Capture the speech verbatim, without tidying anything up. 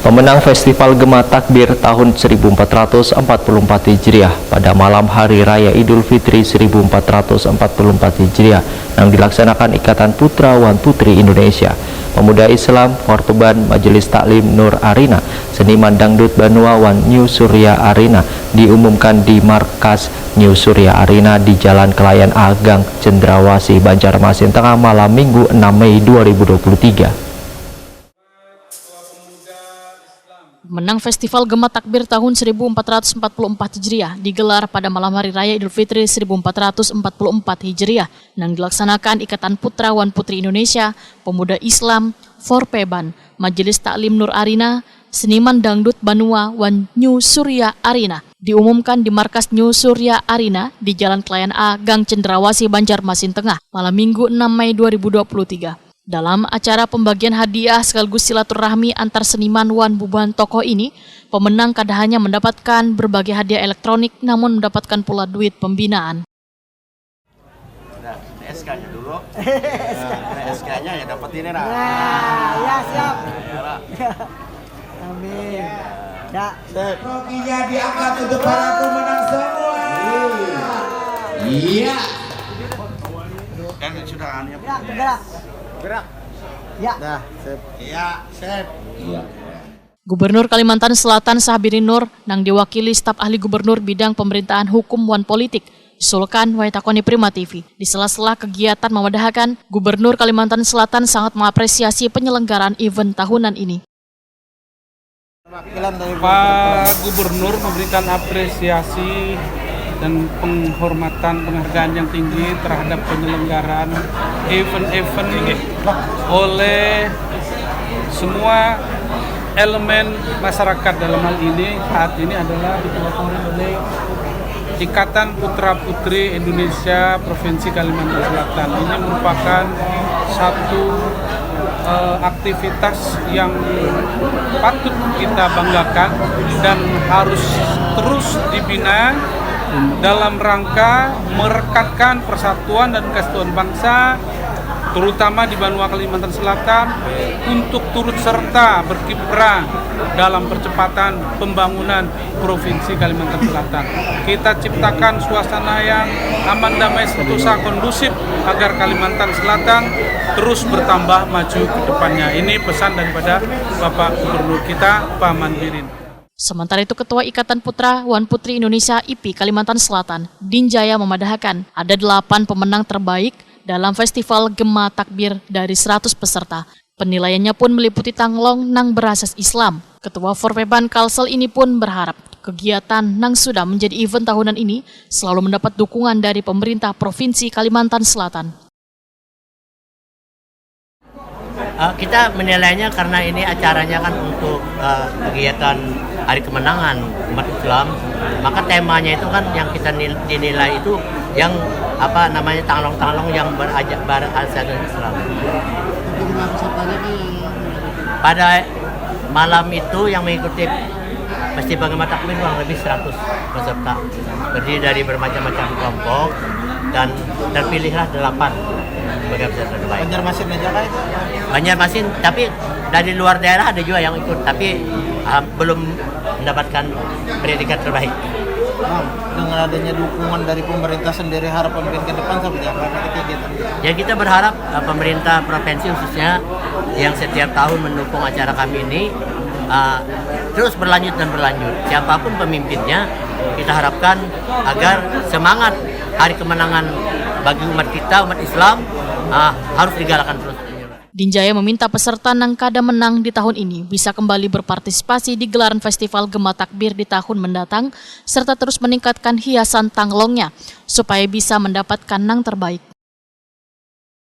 Pemenang Festival Gema Takbir tahun seribu empat ratus empat puluh empat Hijriah pada malam Hari Raya Idul Fitri seribu empat ratus empat puluh empat Hijriah yang dilaksanakan Ikatan Putra wan Putri Indonesia, Pemuda Islam, Forpeban, Majelis Taklim Nur Arina, Seniman Dangdut Banua wan New Surya Arina diumumkan di markas New Surya Arina di Jalan Kelayan A, Gang Cendrawasih, Banjarmasin Tengah, malam Minggu, enam Mei dua ribu dua puluh tiga. Menang Festival Gema Takbir tahun seribu empat ratus empat puluh empat Hijriah digelar pada malam Hari Raya Idul Fitri seribu empat ratus empat puluh empat Hijriah yang dilaksanakan Ikatan Putra wan Putri Indonesia, Pemuda Islam, Forpeban, Majelis Taklim Nur Arina, Seniman Dangdut Banua, wan New Surya Arina diumumkan di markas New Surya Arina di Jalan Kelayan A, Gang Cendrawasih, Banjarmasin Tengah, malam Minggu, enam Mei dua ribu dua puluh tiga. Dalam acara pembagian hadiah sekaligus silaturahmi antar seniman wan bubuhan tokoh ini, pemenang kada hanya mendapatkan berbagai hadiah elektronik, namun mendapatkan pula duit pembinaan. Nah, S K-nya dulu. S K-nya ya dapat ini nah. Nah, ya siap. Amin. Ya. Trofinya diangkat untuk para pemenang semua. Iya. Kan sudah anu ya. Gerak, gerak. Gerak. Ya. Dah, sip. Iya, sip. Iya. Gubernur Kalimantan Selatan Sahbiri Nur nang diwakili staf ahli gubernur bidang pemerintahan hukum wan politik, Sulkan Waitakoni Prima T V. Di sela-sela kegiatan mawadahakan, Gubernur Kalimantan Selatan sangat mengapresiasi penyelenggaraan event tahunan ini. Pak Gubernur memberikan apresiasi dan penghormatan penghargaan yang tinggi terhadap penyelenggaraan event-event oleh semua elemen masyarakat. Dalam hal ini saat ini adalah dipelopori oleh Ikatan Putra Putri Indonesia Provinsi Kalimantan Selatan. Ini merupakan satu uh, aktivitas yang patut kita banggakan dan harus terus dibina dalam rangka merekatkan persatuan dan kesatuan bangsa, terutama di Banua Kalimantan Selatan, untuk turut serta berkiprah dalam percepatan pembangunan Provinsi Kalimantan Selatan. Kita ciptakan suasana yang aman, damai, sentosa, kondusif agar Kalimantan Selatan terus bertambah maju ke depannya. Ini pesan daripada Bapak Gubernur kita, Pak Mandirin. Sementara itu, Ketua Ikatan Putra wan Putri Indonesia I P I Kalimantan Selatan, Dinjaya, memadahakan ada delapan pemenang terbaik dalam Festival Gema Takbir dari seratus peserta. Penilaiannya pun meliputi tanglong nang berasas Islam. Ketua Forpeban Kalsel ini pun berharap kegiatan nang sudah menjadi event tahunan ini selalu mendapat dukungan dari pemerintah Provinsi Kalimantan Selatan. Uh, kita menilainya karena ini acaranya kan untuk uh, kegiatan Hari Kemenangan umat Islam, maka temanya itu kan yang kita dinilai itu yang apa namanya, tanglong-tanglong yang berajak berasas Islam. Pada malam itu yang mengikuti Festival Gema Takbir kurang lebih seratus peserta, terdiri dari bermacam-macam kelompok dan terpilihlah delapan sebagai peserta terbaik. Banjarmasin aja kah itu? Banjarmasin, tapi dari luar daerah ada juga yang ikut, tapi uh, belum mendapatkan predikat terbaik. Nah, dengan adanya dukungan dari pemerintah sendiri, harapan ke depan seperti apa kegiatan? Ya, kita berharap uh, pemerintah provinsi khususnya yang setiap tahun mendukung acara kami ini uh, terus berlanjut dan berlanjut. Siapapun pemimpinnya, kita harapkan agar semangat Hari Kemenangan bagi umat kita, umat Islam, uh, harus digalakan terus. Dinjaya meminta peserta nang kada menang di tahun ini bisa kembali berpartisipasi di gelaran Festival Gema Takbir di tahun mendatang, serta terus meningkatkan hiasan tanglongnya supaya bisa mendapatkan nang terbaik.